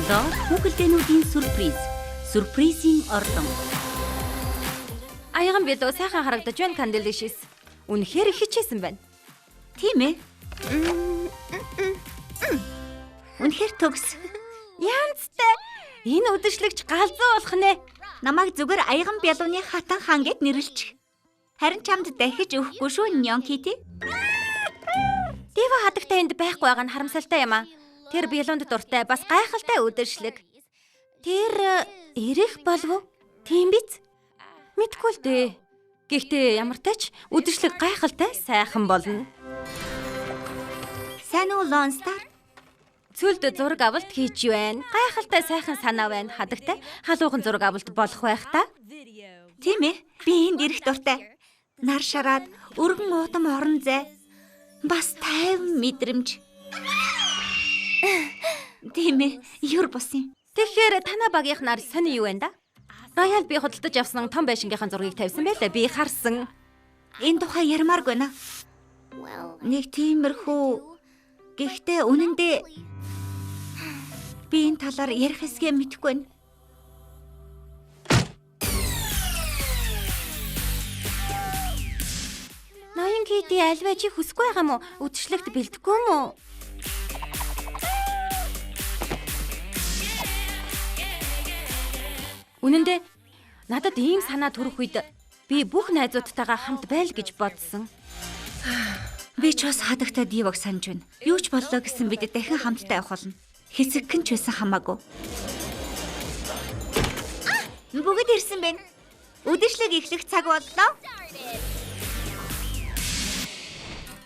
Лол хүүхэлдээнүүдийн сюрприз. Сюрпризийн орлон. Аяган билүү сайхан харагдаж байна Канделишис. Үнэхээр их хичээсэн байна. Тийм ээ. Үнэхээр төгс. Янзтай. Энэ үдшилэгч галзуу болох нэ. Намайг зүгээр аяган бялууны хатан хаан гэд нэрлэчих. Харин чамд дахиж өгөхгүй шүү, Нёнкити. Дива хадагтай энд байхгүй байгаа нь харамсалтай юм аа. Тэр бялуунд дуртай бас гайхалтай үдшилэг. Тэр ирэх болов уу? Тийм биз? Мэдгүй л дээ. Гэхдээ ямар тач үдшилэг гайхалтай сайхан болно. Сайн уу, Лонстар? Цөлд зураг авалт хийж байна. Гайхалтай сайхан санаа байна. Хадагтай халуухан зураг авалт болох байх та. Тийм ээ. Би энд ирэх дуртай. Нар шараад өргөн уудам орон зай. Бас тайван мэдрэмж. Тийм ээ. Юр босын. Тэгэхээр танаа багийнх нар сони юу байна да? Роял би худалдаж авсан том байшингийнхаа зургийг тавьсан байлаа. Би харсан. Энэ тухай ярмааргүй байна. Нэг тиймэрхүү. Гэхдээ үнэндээ би энэ талаар ярих хэсгээ мэдэхгүй байна. Ноён Кити альва чи хүсэхгүй байгаа мó? Үдшилтэд бэлдэхгүй мó? Үнэн дээр надад ийм санаа төрөх үед би бүх найзуудтайгаа хамт байл гэж бодсон. Би ч бас хадагтай диваг санаж байна. Юу ч боллоо гэсэн бид дахин хамтдаа явах болно. Хэсэгхэн ч байсан хамаагүй. Бүгд ирсэн байна. Үдшилэг эхлэх цаг боллоо.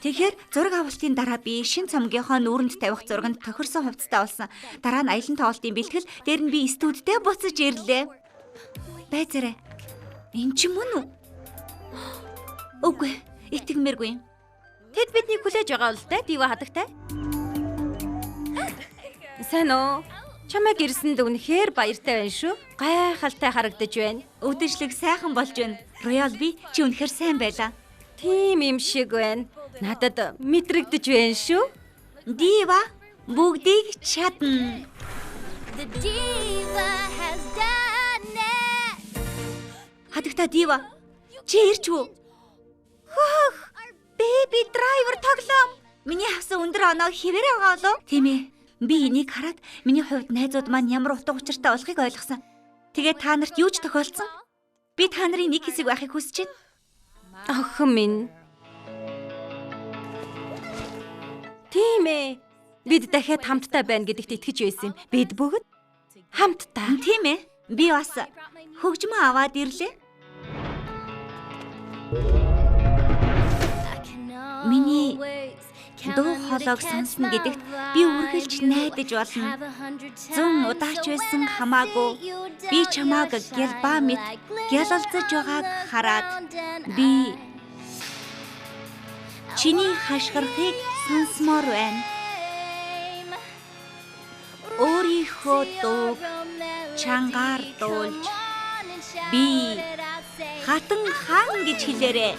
Тэгэхээр зураг авалтын дараа би шин цомгийнхоо нүүрэнд тавих зурганд тохирсон хувцастай болсон. Дараа нь аялан тоглолтын бэлтгэл дээр нь би студидээ буцаж ирлээ. Байцаарай. Эн чинь мөн үү? Үгүй, итгэмээргүй юм. Тэд биднийг хүлээж байгаа л дээ, дива хадагтай. Сайн уу? Чамайг ирсэнд үнэхээр баяртай байна шүү. Гайхалтай харагдаж байна. Үдшилэг сайхан болж байна. Роял би чи үнэхээр сайн байлаа. Тийм юм шиг байна. Надад мэдрэгдэж байна шүү. Дива бүгдийг чадна. The diva has done it. Хадагта Дива чи ирч үү? Хөөх. Baby driver тоглоом. Миний авсан өндөр оноо хэвээрээ байгаа болов? Тийм ээ. Би энийг хараад миний хувьд найзууд маань ямар утга учиртай болохыг ойлгосон. Тэгээ та нарт юу ч тохиолдсон? Би та нарын нэг хэсэг байхыг хүсэж байна. Охин минь. Тийм ээ. Бид дахиад хамтдаа байна гэдэгт итгэж байсан юм. Бид бүгд хамтдаа. Тийм ээ. Би бас хөгжмөө аваад ирлээ. Миний дуу хоолойг сонсно гэдэгт би үргэлж найдаж болно. Зун удаач байсан хамаагүй би чамааг гялбаа мэт гялалзаж байгааг хараад би чиний хашгирахыг сонсомоор байна. Өөрийнхөө дууг чангаар дуулж би хатан хаан гэж хэлээрэй.